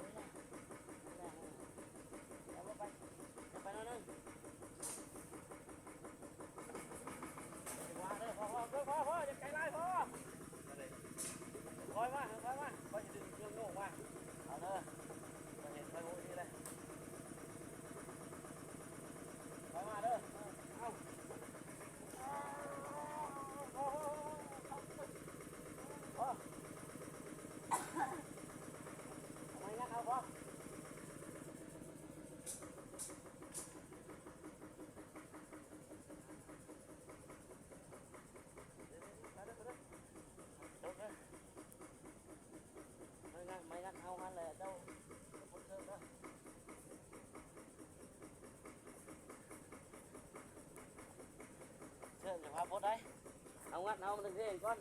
ໄປ ໄປໜ້ອຍໜຶ່ງ. ວ່າເດີ ພໍ ພໍ ພໍ ພໍ ຢ່າໄກຫຼາຍ ພໍ ຄ່ອຍມາ ຄ່ອຍມາ ຄ່ອຍຊິດຶງເຄື່ອງໂຍກມາ. ເອົາເດີ ຄ່ອຍເຮັດ ຄ່ອຍໂອ້ດີເລີຍ ຄ່ອຍມາເດີ. ເອົາ ພໍ ພໍ ພໍ ພໍ ເອົາໄມ້ງັດເອົາ ພໍ. ໄມ້ງັດເອົາຫັ້ນແຫຼະເຈົ້າ ເຊີນ ຢ່າພາປົດໄດ໋ ເອົາງັດເອົາມັນເອງກ່ອນ.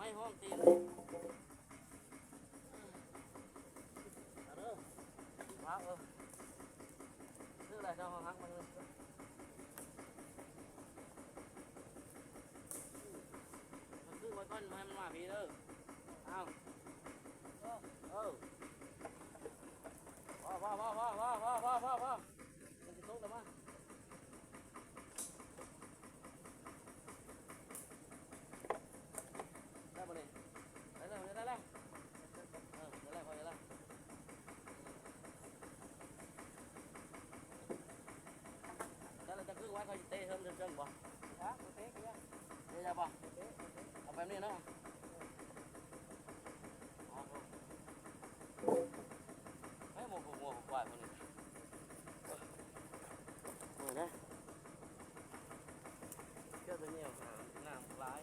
ໃນຫ້ອງຕີນເລີຍ ເອົາເດີ ວາງເອີ ຄືລະເຈົ້າເຮົາຫັກມັນເລີຍ ມັນຄືໄວ້ກ່ອນ ບໍ່ໃຫ້ມັນມາພີ້ເດີ ເອົາ ເອີ ພໍ ພໍ ພໍ ມັນຊິຕົກແລ້ວມາ ໄດ້ບໍ່ນີ້ ໄດ້ແລ້ວ ໄດ້ແລ້ວ ເອີ ໄດ້ແລ້ວ ພໍໄດ້ແລ້ວ ໄດ້ແລ້ວ ຈະຄືໄວ້ ຂ້ອຍຊິເຕະເທິງ ເທິງບໍ່? ຮະ? ບໍ່ເຕະກໍໄດ້ ເຕະໄດ້ບໍ່? ບໍ່ເຕະ ບໍ່ເຕະ ເອົາແບບນີ້ເນາະ ໃຫ້ໝູ່ພວກງົວພວກຄວາຍພວກນີ້ ເອີ ເບິ່ງເດີ ເຈົ້າຕົວນີ້ ນ້ຳຫຼາຍ.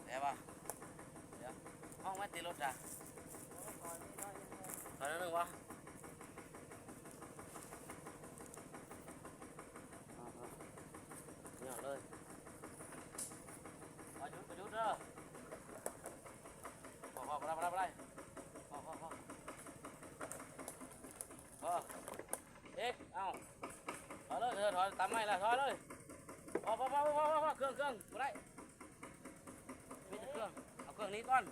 ແຕ່ວ່າ ດຽວ ຫ້ອງແມ່ນຕິລົດຈ້ະ ຖອຍໜ້ອຍໜຶ່ງບໍ່? ເອົາ ເອົາ ເອົາເລີຍ ບໍ່ຢຸດ ບໍ່ຢຸດເດີ ພໍ ພໍ ບໍ່ໄດ້ ບໍ່ໄດ້ ບໍ່ໄດ້ ພໍ ພໍ ພໍ ພໍ ເອກ ເອົາ ຖອຍເລີຍ ຖອຍ ຖອຍ ຕາມໄມ້ລະ ຖອຍເລີຍ ພໍ ພໍ ເຄື່ອງ ເຄື່ອງ ບໍ່ໄດ້ ມີແຕ່ເຄື່ອງ ເອົາເຄື່ອງໜີກ່ອນ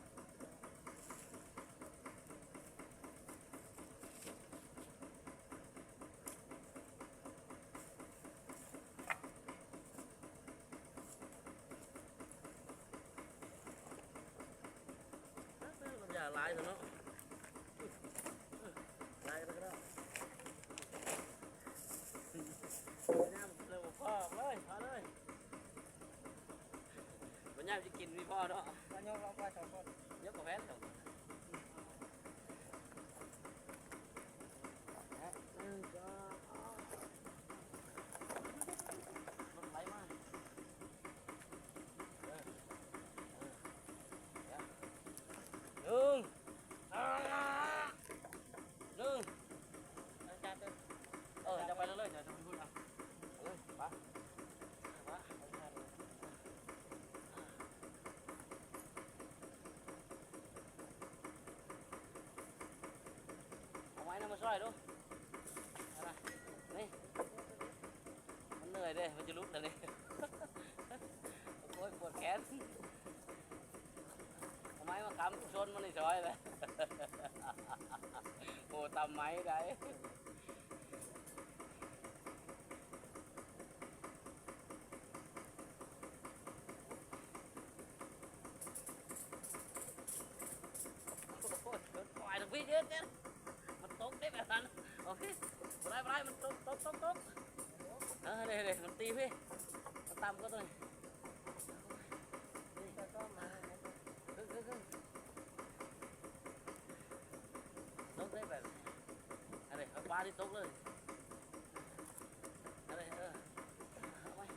ນ້ຳຢາຫຼາຍແທ້ເນາະ ຫຼາຍກະໄດ້ ຍາມເລີຍ ບໍ່ພໍເລີຍ ເອົາເລີຍ ບໍ່ຍາມຊິກິນມີພໍເນາະ ມາຍົກລອງໄປສອງຄົນ ຍົກກະແຟນສອງຄົນ ລົດໄຫຼມາ ເອີ ເອີ ໜຶ່ງ ໜຶ່ງ ເອີ ເຈົ້າໄປເລີຍໆ ເຈົ້າໄປພຸ້ນ ເອົາເລີຍ ໄປ ໄປ ເອົາໄມ້ນຳມາຊ່ອຍດູ ເອົານະ ນີ້ ມັນເມື່ອຍເດ້ ມັນຈະຫຼຸດແລ້ວນີ້ ໂອ້ຍ ປວດແຂນ ເອົາໄມ້ມາຄ້ຳຊົນມັນນີ້ຊ່ອຍເລີຍ ໂອ້ ຕຳໄມ້ໄດ້. ໂອ້ຍ ມັນຕົກເດ້ແບບນັ້ນ ໂອເຄ ບໍ່ໄດ້ ບໍ່ໄດ້ ມັນຕົກ ຕົກ ຕົກ ຕົກ ເອີ ເດ້ ເດ້ ມັນຕີພີ້ ມັນຕ່ຳກວ່າໂຕນີ້ ນີ້ ຂຶ້ນ ຂຶ້ນ ຂຶ້ນ ຕົກໄດ້ແບບ ອັນນີ້ ເອົາປານີ້ຕົກເລີຍ ອັນນີ້ ເອີ ເອົາໄວ້ ຮ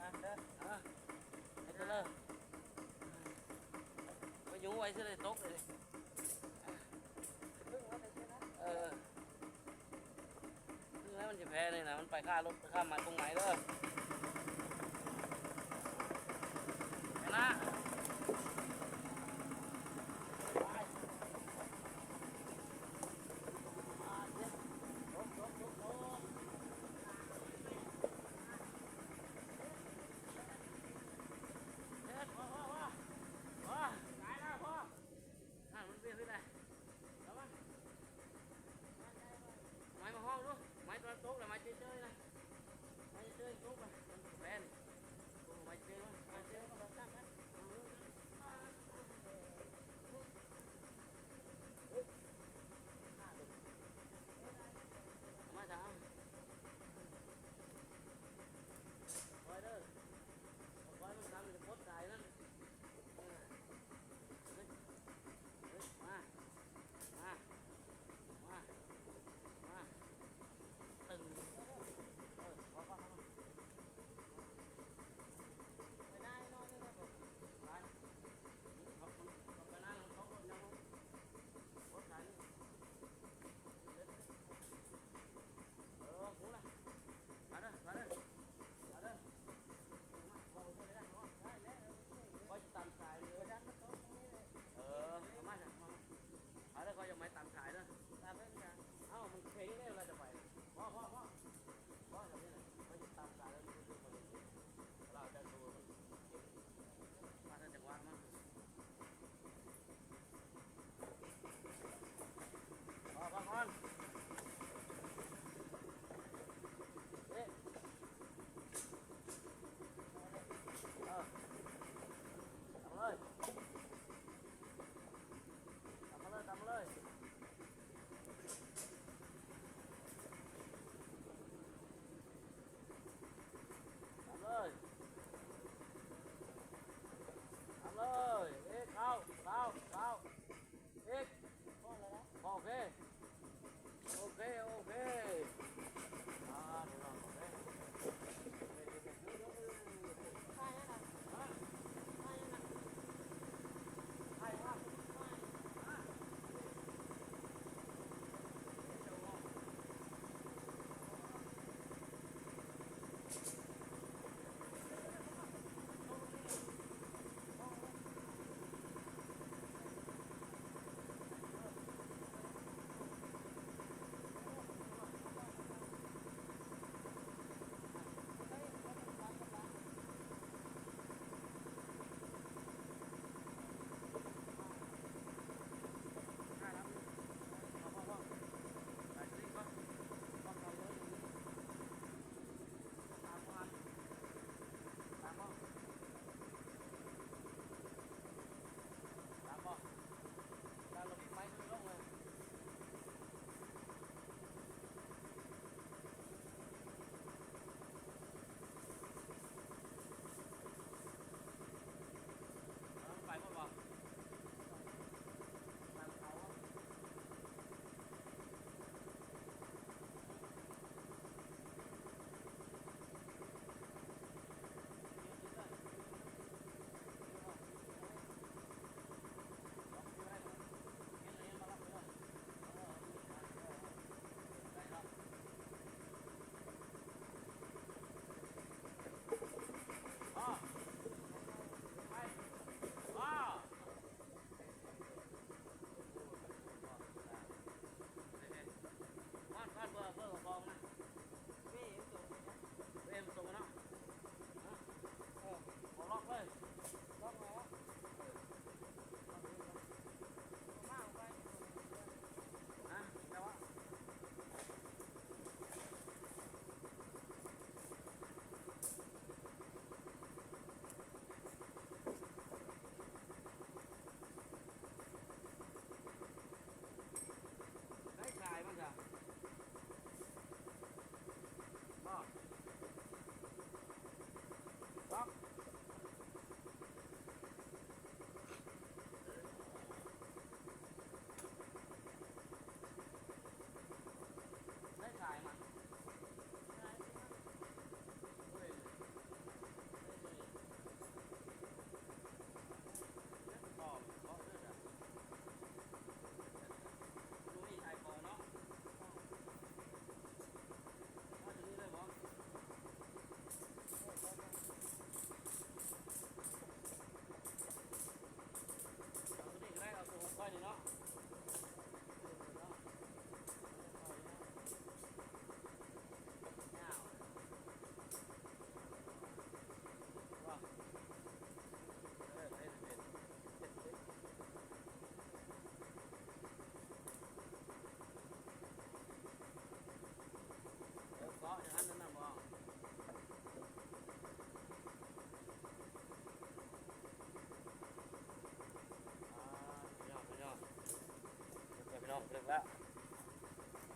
ະ ເຮັດເລີຍ ໄປຢູ່ໄວ້ຊິໄດ້ຕົກເລີຍ ເອີ. ແລ້ວມັນຊິແພ້ນີ້ນະ ມັນໄປຄາລົດ ຄາໄມ້ກົງໄມ້ເດີ ໄປນະ ໄປ ເຮັດ ພໍ ພໍ ພໍ ພໍ ຕາຍແລ້ວ ພໍ ຫັ້ນ ມັນເປັນຄືໃດ ລະວັງ ໄມ້ມາຫ້ອງດູ ໄມ້ຕອນຕົກລະ ໄມ້ເຈີຍໆນະ ໄມ້ເຈີຍໆຕົກລະ ມັນແບນ ໂອ້ ໄມ້ເຈີຍໆ ໄມ້ເຈີຍໆ ໄມ້ເຈີຍ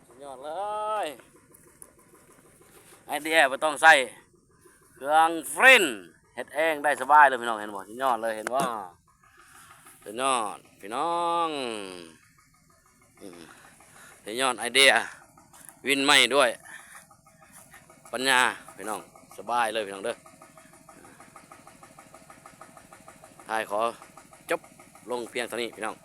ສຸດຍອດເລີຍ ໄອເດຍບໍ່ຕ້ອງໃຊ້ເຄື່ອງຟຣິນ ເຮັດເອງໄດ້ສະບາຍເລີຍພີ່ນ້ອງ ເຫັນບໍ່? ສຸດຍອດເລີຍ ເຫັນບໍ່? ສຸດຍອດພີ່ນ້ອງ ອືມ ສຸດຍອດໄອເດຍ ວິນໃໝ່ດ້ວຍປັນຍາພີ່ນ້ອງ ສະບາຍເລີຍພີ່ນ້ອງເດີ. ທ້າຍຂໍຈົບລົງພຽງເທົ່ານີ້ພີ່ນ້ອງ.